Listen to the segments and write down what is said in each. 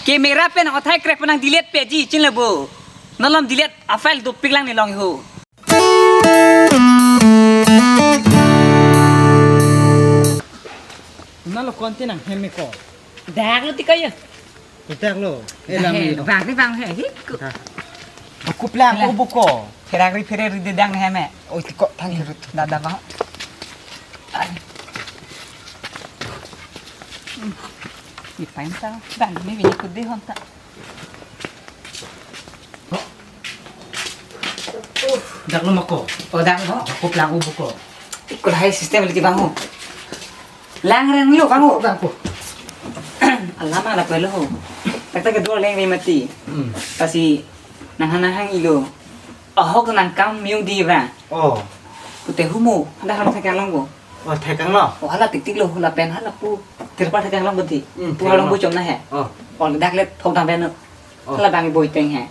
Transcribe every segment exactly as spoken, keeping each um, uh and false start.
Camera pen othai krek penang delete peji chinle bo. Nolom delete a-file dopik lang ne long ho. Nalo konti nang hem ko. Dak lo ti kayo. Dak lo. Eh, dah lang he, lo. Bang ni bang he. Hik. Dah. Kuplang. Lah. Ubu ko. Pherang ri phere ri dedang hem he. Oi, tiko thang hirut. Dah, dah, bang. Ai. Hmm. Ni pain sa. Bang ni bini kude honta. Dak lo mako. Oh, dak lo. Kuplang ubu ko. Ikut hai sistem lagi bang ho. Lang reng lo bang ho. Bang ko. Alama la pelo ho. Tak tak kedua leng ni mati. Hmm. Pasi nang hana hang ilo. Ahok nang kam miu di bang. Oh. Pute humo. Ada halam sakang long bo. Oh, thekang lo. Oh, hala tik tik lo, hala pen, hala pu. Tirpal thekang long bodi. Hmm, pu thekang halong lo. Bu chom na he. Oh. Oh, dak le thok dam ben. Oh. Hala bang boi teng he.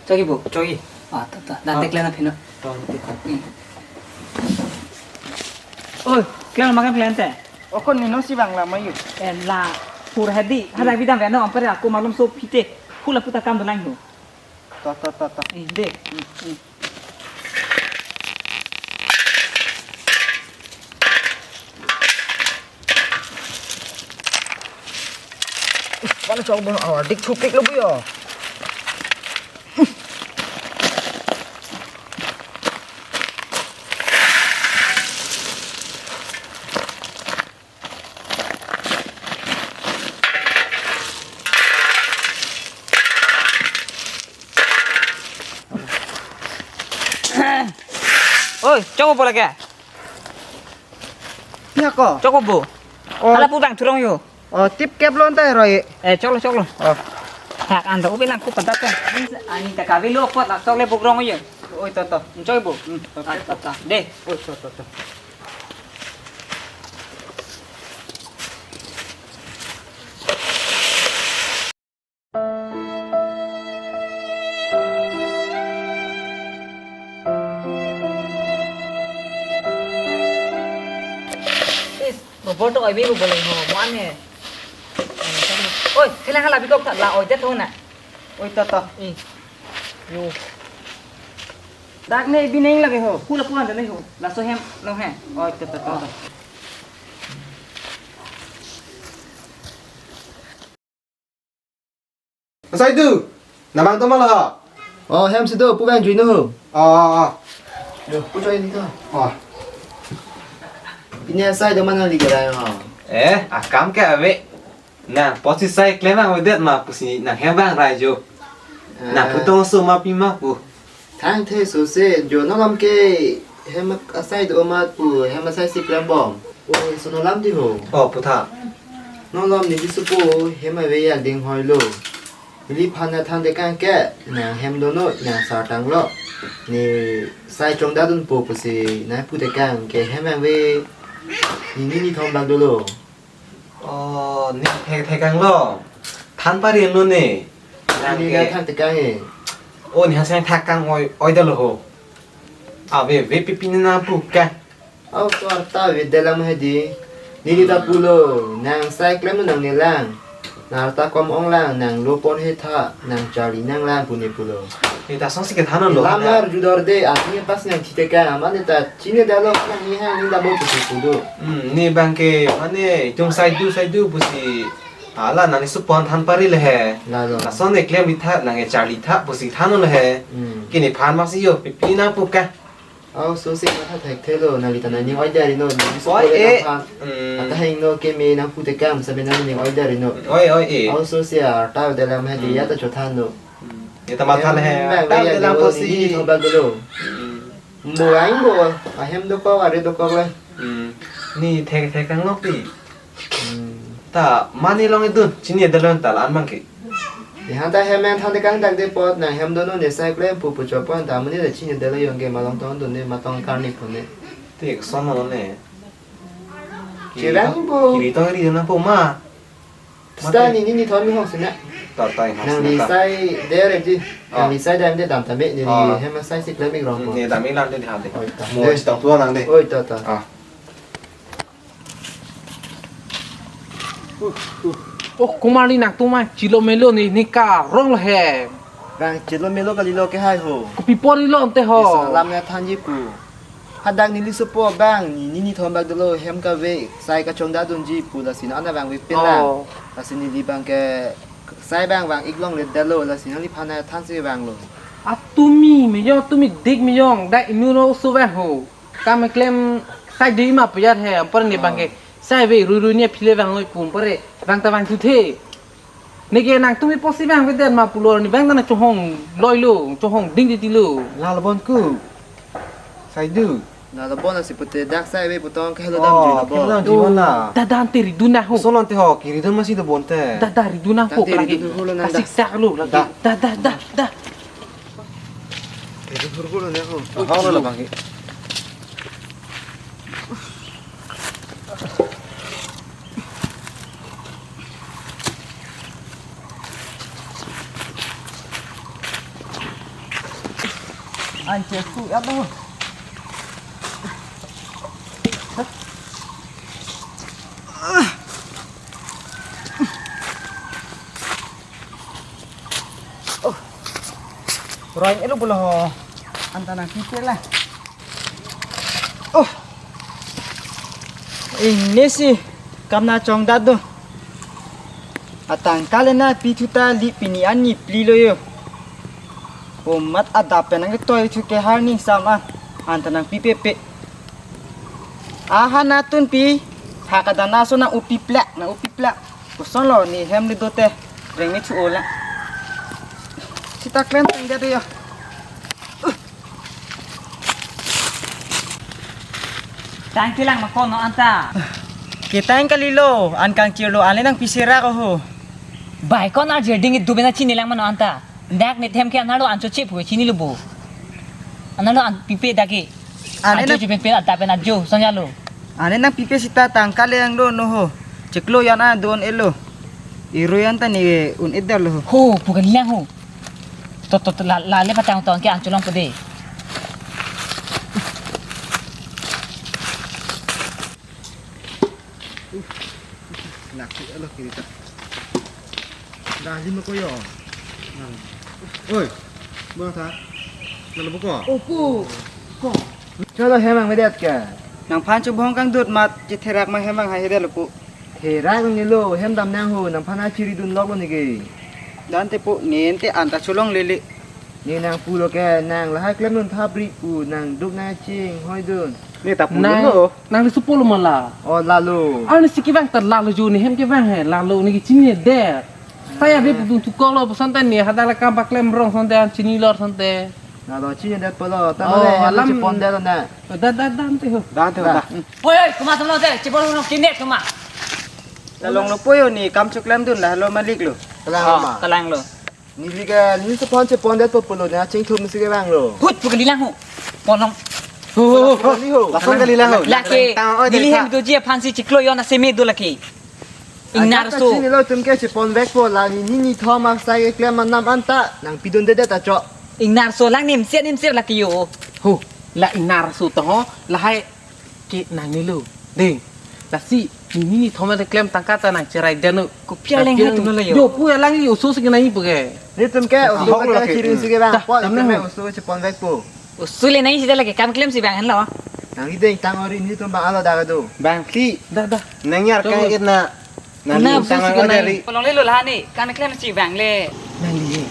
Chogi bo. Chogi. Ah, to, to. Dak. Ah. Tek le na phino. To, to. Hmm. Oi, klang makan plan te. Okon ni no si bang la mayu. Eh, la. Pur hadi. Hala bidang ben no, ampere aku malum so phite. Hula puta kam dolang ho. To, to, to, to. Eh, de. Hmm, hmm. Mana chok bon awar dik thupik lo bu yo. Oi, chok bo lagi. Ya ko. Chok bo. Oh. Hala pu bang thurong yo. Oh, tip kep lon ta roi. Eh, chok lo, chok lo. Oh. Hak anda ubi nang ku padat kan. Ani ta kabi lo pot la chok le bukrong yo. Oi, to, to. Chok bo. Hmm, to, to. Ah, to, to. De. Oi, to, to, to. Is, robot to abi ko boleh ho, mo ane. Oi, kailang hala bikok ta la oi det ho na. Oi, to, to. I. Yo. Dak ne bineng lagi ho. Pula pula de ne ho. Laso hem long he. Oi, to, to, to, to. Asai tu, nabang tu malah. Oh, hem si do, pu bang jui no. Oh, oh, oh. Yo, pu jui ni to. Oh. Ini asai do mana lagi rai ho. Eh, akam ke ave. Nang posi sai klem avedet ma pusi nang hem bang rai jo. Nang, ah, putong so ma pi ma pu. Thang the so se jo, nolom ke hem asai do ma pu, hem asai si klem bom. Oi, so nolom di ho. Oh, putha. Nolom ni di supo hem ave ya ding hoi lo. Ili phan na than de kang ke, nang hem do no, nang sar tang lo. Ni sai chong da dun po pusi, nang pu de kang ke hem ave. Ni ni ni thom bak do lo. Oh, ni thek thek kang lo. Than pari lo ne. Nang ni ke na than thek kang e. Oh, ni hasang thek kang oi, oi da lo ho. Ave ve pipi ni nang pu ka. Au to arta ave dalam hedi. Nini ta pulo, nang sai klem nang nelang. Nang arta kom ong lang, nang lo pon he tha, nang charli nang lang pu ne pulo. Ni ta song si kethan lo. Lamar judor de, atni pas nang thite ka, mane ta chine dalo nang ni ha ni dabo pusi pudo. Hmm, ni bang ke, mane, itum sai du, sai du pusi. Hala, nang ni supon than pari le he. Lalo. Lason ne klem di tha, nang e charli tha, pusi than lo he. Hmm. Kini phan mak si yo, pipi nang pu ka. Au, so si matha thek thelo, nang lita nang ni oi dari no, nang ni oi, supon eh, nang phan. Hmm. Ata heng no ke me nang pute kam, sabi nang ni oi dari no. Oi, oi, eh. Au, so si arta dalam hedi, hmm, ya ta chothan no. Hmm. Ya ta matha le he. Hmm, arta bang, dalam ya, posi. Ni thom bak dulu. Hmm. Bo ang bo, ahem dokok, are dokok le. Hmm. Ni thek thek kang lo pi. Hmm. Ta mane long idun, chini dalon ta la-an bang ke. Ni han ta hem en than de kang dak de pot, nang hem do no ne sai klem pu pu chopon ta mane de chini dalo yong ke malong tong dun ne matong karni pun ne. Tik son lo ne. Chirang bo. Kiri tong ri na po ma. Sta ni ni ni thon ni hong sina. Ta ta hong sina. Nang ni sai der ji. Ah. Nang ni sai der de dam ta me ni, ah, hem sai si klem ik rong po. Ni dam ik lang de ha de. Oi ta. Mo, eh, chitang tua nang de. Oi ta ta. Ah. Uh, uh. Oh, komarli nangtum ma chelo melo ni, ne karong lo he. Bang chelo melo kalilo ke hai ho. Kopi apot lo ante ho. Laso alam ne thanji pu. Hadak neli sopo bang ni, nini thom bak dolo hem kave sai kachongdat dunji pu lasi non abang vepin lang. Oh. Lasi neli bang ke sai bang bang ik longledetlo lasi neliphan thansi vanglo. A tumi mejong, tumi dik mejong, dak inut oso vang ho. Kam keklem sai dei ma pejat he, ampar ne bang ke. Oh. Sai ve rui rui ne phile vanglo pu ampar bang ta vangthu the. Neke nangtum apotsi vangvedet ma pulo, ne bang ta nangchohong loilo, chohong ding titi lo. Lalo bon ku. Sai du. Lalo bon asi pute dak sai ve putong ke helo dam. Oh, jui lo ke helo bon. Dam jui bon la. Da da ante ridun na ho. Solon te ho, kiridun masi do bon te. Da da ridun na ho. Tante lagi. Ridun holo nang da. Kasik sak lo lagi. Da. Da da da da. Ridun holo nang ho. Holo la bang. Anche ku ya bo. Oh. Roi elo pulo ho. Anta nangpipe la. Oh. Ingnisi kam nangchongdat do. Atangka le nangpi thu ta li pini an ni phli lo yo. Omat adap pen nangketoi thu ke har ni sam an. Anta nangpipepe. Aha nangtunpi. Ha kadana so nang-upi plak, nang-upi plak. Koson lo ne hem ne do te. Reng ne thu ola. Sita klem teng dia do yo. Tang kelang ma kono anta. Ketang kalilo, an kangchirlo, an le nangpi sera ko ho. Bai kon arjir ding idu bena chini lang mano anta. Dak ne hem ke an lo an choche pu chini lo bo. An lo an pipe dak ke. An le ajo nang chupen pen anta pen ajo, sonja lo. An le nangpipe sita tangka le ang do no ho. Chiklo yan an don elo. Irui anta ne un-edetlo ho. Ho, pu kali lang ho. To, to, to, la, la, le patang tong ke an cholong pede. Nak si alo kiri ta. Dah lima koyo. Oi, bang ta. Lalu buko. Opo. Ko. Cholo hem angvedet ke. Nangphan chubong kangdut mat, chetherak ma hem anghai hedet lo pu. Therak nilo, hem dam nang ho, nangphan achiridun lok lo neke. Dante pu, ne ante anta cholonglele. Ne nang pulo ke, nang lahai klemdun thapri pu, nang duk nang chinghoi dun. Ne ta pulo. Nang, lo. Nang le supo lo ma la. Oh, lalo. Arnisi kevang ta lalo jo, ne hem kevang he, lalo ne kechini det. Saya be pudun tukok lo, puson ta ne hadak la kam paklem rong sonte, an chini lor sonte. Lalo chini det pulo, ta. Oh, mane, alam chepon det na. Da, da, da, ante ho. Da, ante ho, da. Da. Oi, oi, kuma tolo te, chepon lo kine kuma. Lalong lo poyo ne, kam choklemdun la, lo malik lo. Kalang lo ma. Kalang lo. Neli ke, neli chepon chepon det po pulo na, chingthum si kevang lo. Hut, pu kali lang ho. Ponong. Ho, ho, ho, ho. Kali ho. Lason kali lang ho. Lake, tang, oh, neli hem doji aphan si chiklo yon aseme do lake. Ingnar so. Chini lo tum ke chepon vek po la ne nini thom aksai keklem anam anta nangpidundedet ta cho. Ingnar so lang nimset nimset lake yo. Ho, la ingnar so to ho, lahai ke nangnelo. Ding. Lasi, ne nini thom keklem tangka ta nangcherai deno. Kopi aleng hai tum lo yo. Jo, pu alangli oso si kenai pu ke. Netum ke oso ahok lo ke, ke chirin si ke bang. Dah, po, tam netum na ke ho. Oso chepon vek po. Oso le nai sida lake kam klem si bang henlo. Nangli deng tang ori netum bang alo dak do. Bang si. Dah, dah. Nang yar. Coba. Kan ikit na. Nangli na, deng tang oso si ori kenai. Ri. Kolong le lo la ne, kam klem si bang le. Nangli ye.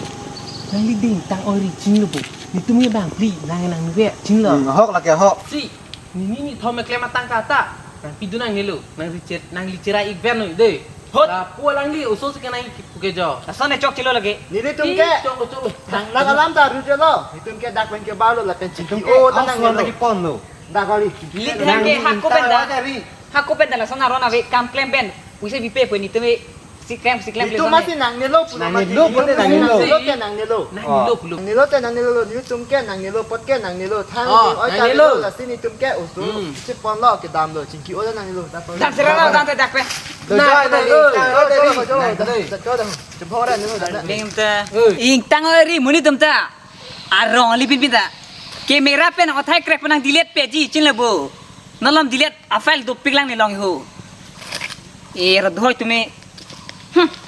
Nangli deng tang ori chinglo bo. Netum ye bang phli, nang nang we chinglo. Hmm, ahok lake ahok. Si. Ne nini thom keklem atangka ta. Nangpidun nangnelo. Nangli cher, nangli cherai ik ven noi de. Hot. Lapu alangli oso si kenai pu ke jo. Lason ne chok chelo lake. Nelitum ke. Ih, chok lo, chok lo. Nang, nang alam ta ru chelo. Netum ke dak pen ke balo lapen chingki. Netum ke o ta nang oso lo. Lagi pon lo. Dak kali. Lit hem ke hako pen da. Nangli ta ri. Hako pen da lason aron ave kam klem pen. Pusi bipe pu netum e. Si klem, si klem. Netum le masi nangnelo pulo. Nangnelo, masi pulo, nangnelo. Nangnelo te nangnelo. Nangnelo pulo. Nangnelo te nangnelo, netum ke nangnelo, apot ke nangnelo. Thang. Oh, oi ta nangnelo. Nangnelo, lasi netum ke oso. Hmm. Chepon lo, kedam lo, chingki o lo nangnelo. Dak sera lo, dak dak pe. Na, na, na, na, oi, oi, oi, oi, oi, oi, oi. Chepon ra nelo, dak. Ding ta. Oi. Ingtang ori, monit atum ta. Arong ali pinpin ta. Camera pen othai crack pen nang delete peji chin le bo. Nalom delete a file dopik lang ne long ho. E ra dhoi tumi. Hmm,